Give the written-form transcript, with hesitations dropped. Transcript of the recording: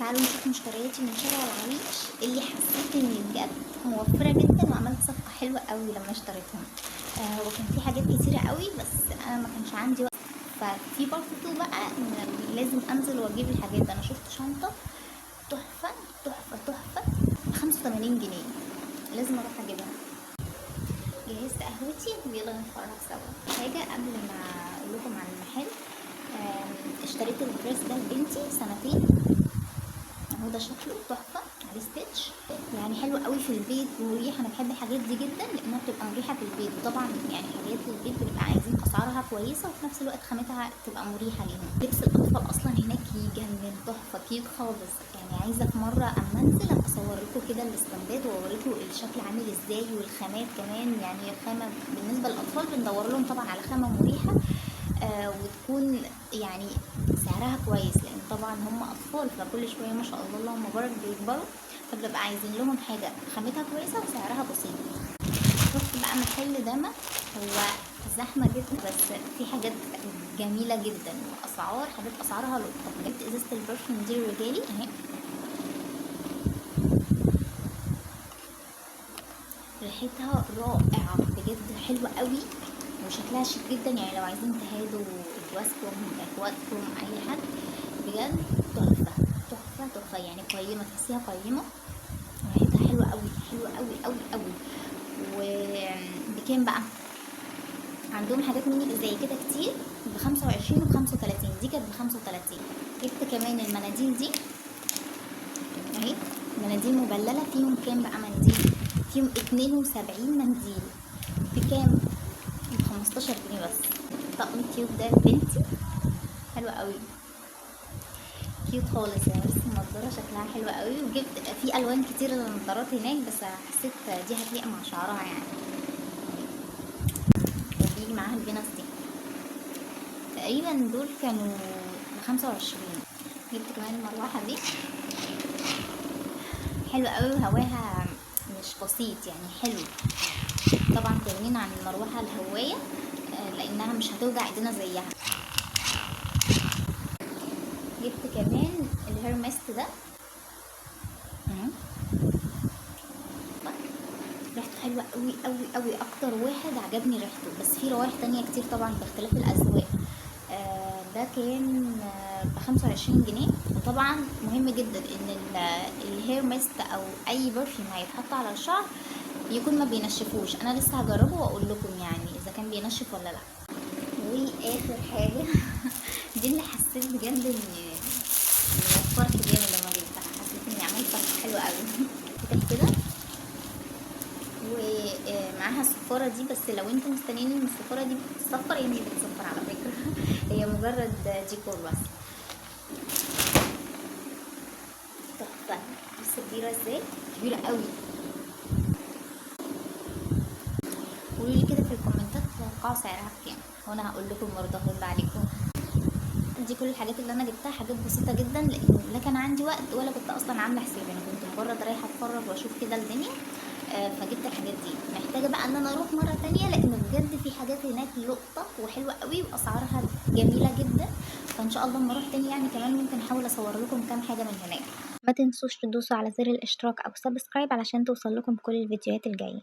تعالوا نشوف مشترياتي من شارع العريش اللي حسيت اني بجد موفره جدا وعملت صفقة حلوة قوي لما اشتريتهم. وكان في حاجات كتيرة قوي بس انا ما كانش عندي وقت، ففي برضه بقى ان لازم انزل واجيب الحاجات. انا شفت شنطه تحفة تحفة تحفة ب85 جنيه، لازم اروح اجيبها. جهزت قهوتي ويلا نتفرج سوا. حاجة قبل ما اقول لكم عن المحل، اشتريت ال dress ده لبنتي سنتين، اهو ده شكله تحفة عليه stitch، يعني حلو قوي في البيت ومريح. انا بحب الحاجات دي جدا لانها بتبقى مريحه في البيت، وطبعا يعني حاجات للبيت بنبقى عايزين اسعارها كويسة وفي نفس الوقت خامتها تبقى مريحه ليهم. لبس الاطفال اصلا هناك يجنن، تحفة cute خالص. يعني عايزه في مرة اما انزل ابقى اصور لكم كده الاستندات واوريكم الشكل عامل ازاي والخامات كمان. يعني الخامة بالنسبة للاطفال بندور لهم طبعا على خامة مريحه، وتكون يعني سعرها كويس، لان طبعا هم اطفال فكل شوية ما شاء الله اللهم بارك بيكبروا، فبنبقى عايزين لهم حاجة خامتها كويسة وسعرها بسيط. رحت بقى محل داما، هو زحمة جدا بس في حاجات جميلة جدا واسعار، حاجات اسعارها لقطة. جبت ازازة ال perfume دي الرجالي اهي، ريحتها رائعة بجد، حلوة قوي وشكلها شيك جدا. يعني لو عايزين تهادوا جوازكم اخواتكم اي حد، بجد تحفة تحفة تحفة، يعني قيمة، تحسيها قيمة، ريحتها حلوة قوي حلوة قوي قوي قوي. وبكام بقى؟ عندهم حاجات مني زي كده كتير ب25 و35، دي كانت ب35. جبت كمان المناديل دي اهي، مناديل مبلله. فيهم كام بقى منديل؟ فيهم 72 منديل. بكام؟ ب15 جنيه بس. طقم cute ده لبنتي حلو قوي، cute خالص يعني. بس النضارة شكلها حلو قوي، وجبت في الوان كتير للنضارات هناك بس حسيت دي هتليق مع شعرها يعني. وبيجي معاها الفينس دي، تقريبا دول كانوا ب25. جبت كمان المروحة دي حلوة قوي وهواها مش بسيط يعني حلو. طبعا تغنينا عن المروحة الهواية لانها مش هتوجع ايدينا زيها. جبت كمان ال hair mist ده، ريحته حلوة قوي قوي قوي، اكتر واحد عجبني ريحته، بس في روايح تانية كتير طبعا باختلاف الاذواق. ده كان ب25 جنيه. وطبعا مهم جدا ان ال hair mist او اي perfume هيتحط على الشعر يكون ما بينشفوش. انا لسه هجربه واقول لكم يعني اذا كان بينشف ولا لا. واخر حاجة دي اللي حسيت بجد اني وفرت جامد لما جبتها، حسيت اني عملت صفقة حلوة قوي. فتح كده ومعاها الصفاره دي، بس لو انتم مستنيين ان الصفاره دي بتصفر، هي مش بتصفر على فكرة، هي مجرد ديكور بس. تحفة، بصوا كبيرة ازاي، كبيرة قوي. قولوا لي كده في الكومنتات تتوقعوا سعرها بكام وانا هقول لكم برضه، هرد عليكم. دي كل الحاجات اللي انا جبتها، حاجات بسيطة جدا لان لا كان عندي وقت ولا كنت اصلا عامله حسابي، انا كنت مجرد رايحة اتفرج واشوف كده الدنيا، فجبت الحاجات دي. محتاجه بقى ان انا اروح مرة تانية لان بجد في حاجات هناك لقطة وحلوه قوي واسعارها جميلة جدا، فان شاء الله اما اروح تاني يعني كمان ممكن احاول اصور لكم كام حاجة من هناك. ما تنسوش تدوسوا على زر الاشتراك او subscribe علشان توصل لكم كل الفيديوهات الجاية.